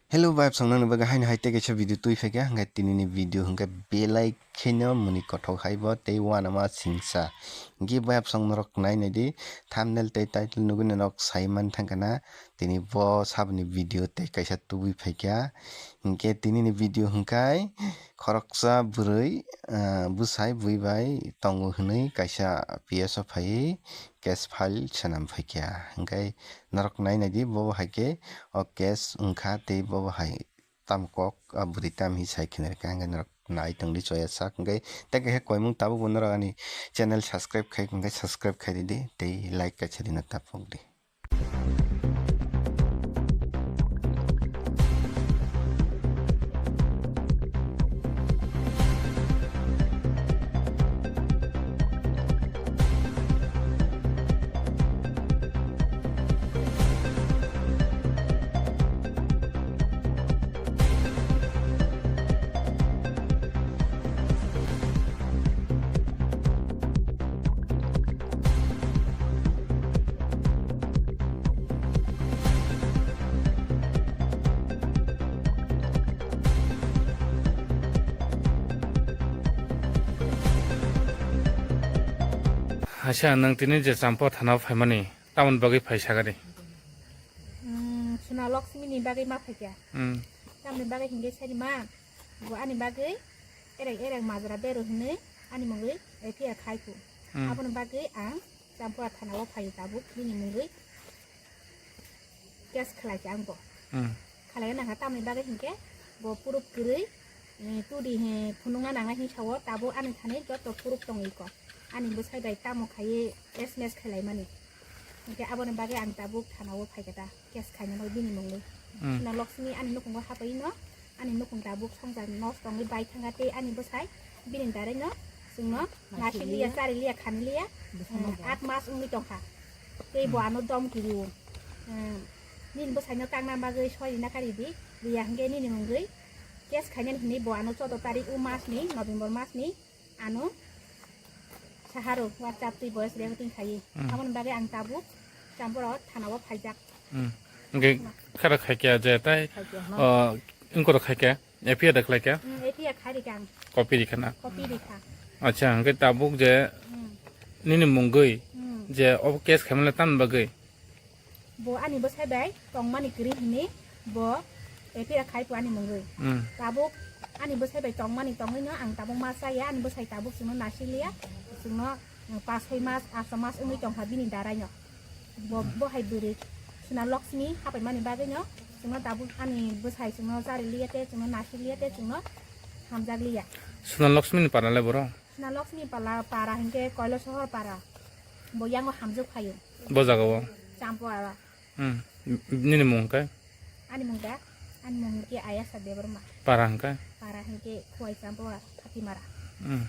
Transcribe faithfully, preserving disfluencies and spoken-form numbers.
Hello, bayapsong nangni bagwi haino hai tei kaisa video twi phaikha, hwnkhe tinini video hwnkhe belai kheno muni kothok hai bo tei uanama singsa. Hwnkhe bayapsong norok nai naidi, thumbnail tei title nugwi norok sai man thangkha na, tini bo saboni video tei kaisa tubui phaikha. Hwnkhe tinini video hwnkhe khoroksa bwrwi, ah, bwsai bui bai tongo hwnwi kaisa P S o phaiwi case file swnam phaikha. Hwnkhe norok nai naidi, bobo hai khe o case wngkha tei bobo hai tam kok a bwrwi tam hi sai khna rwkha, hwnkhe norok nai tongdi choya sak. Hwnkhe tei kaisa koimung tabukbo norok ani channel subscribe khai hwnkhe subscribe khai didi tei like kaisa dina tapukdi. Acha, nwng tini je Champa thana o phaimani, tamoni bagwi phai sagadi? Mm, Suna Lakshmi ni bagwi ma phaikha. Mm. Tamoni bagwi hingke sadi ma, bo ani bagwi ereng ereng majra beru hinwi ani mungwi F I R khai kho. Mm. Aboni bagwi ang Champa thana o phai tabuk bini mungwi case khlai kha ang bo. Mm. Khlai nang kha tamoni bagwi hingke bo proof kwrwi, eh, tudi he phunukna nangnai hin sao tabuk ani thani joto proof tongwi ko. Ani bwsai bai tamo khaiwi S M S khlai mani. Hingke aboni bagwi ang tabuk thana o phai kha ta. Case khaina bagwi bini mungwi. Mm. Suna Lakshmi ani nukhungo hapai no, ani nukhung tabuk songja nosto wngwi bai thangkha tei ani bwsai bini darai no chwngno naisik liya, chari liya, khani liya, eh, at mas wngwi tongkha. Tei bo ano domki rio. Eh, nini bwsaino tangna bagwi soi rina kha ridi, riya hwnkhe nini mungwi case khainani hinwi bo ano choudo tarik o masni, November masni, ano saharo WhatsApp twi voice recording khaiwi. Hmm. Aboni bagwi ang tabuk Champora thana o phaijak. Hmm. Hwnkhe khara khaikya je tai, khaikya, no? O, wngkoro khaikya, F I R da khlaikya? Hmm, F I R khai rikha ang. Copy rikha na? Copy rikha. Acha, hwnkhe tabuk je, hmm, nini mungwi, hmm, je obo case khaimani tamni bagwi? Bo ani bwsai bai tongmani kwrwi hinwi bo F I R khai phu ani mungwi. Hmm. Tabuk ani bwsai bai tongmani tongwi no ang tabuk ma chaya, ani bwsai tabuk chwngno naisik liya, chwngno, uh, pas soi mas, asto mas wngwi tongkha bini darai no. Bo, bo hai bwrwi Suna Lakshmi hapai mani bagwi no chwngno tabuk ani bwsai chwngno chari liya tei chwngno naisik liya tei chwngno hamjak liya. Suna Lakshmi ni para le boro? Suna Lakshmi pala para hinkhe Koilo Sohor para. Bo yango hamjwk phaio. Bo jaga o? Champo aro. Hmm. Nini mung khe? Ani mung da? Ani mung hinkhe Ayasa Debbarma. Para hinkhe? Para hinkhe Khowai Champo Phatimara. Hmm.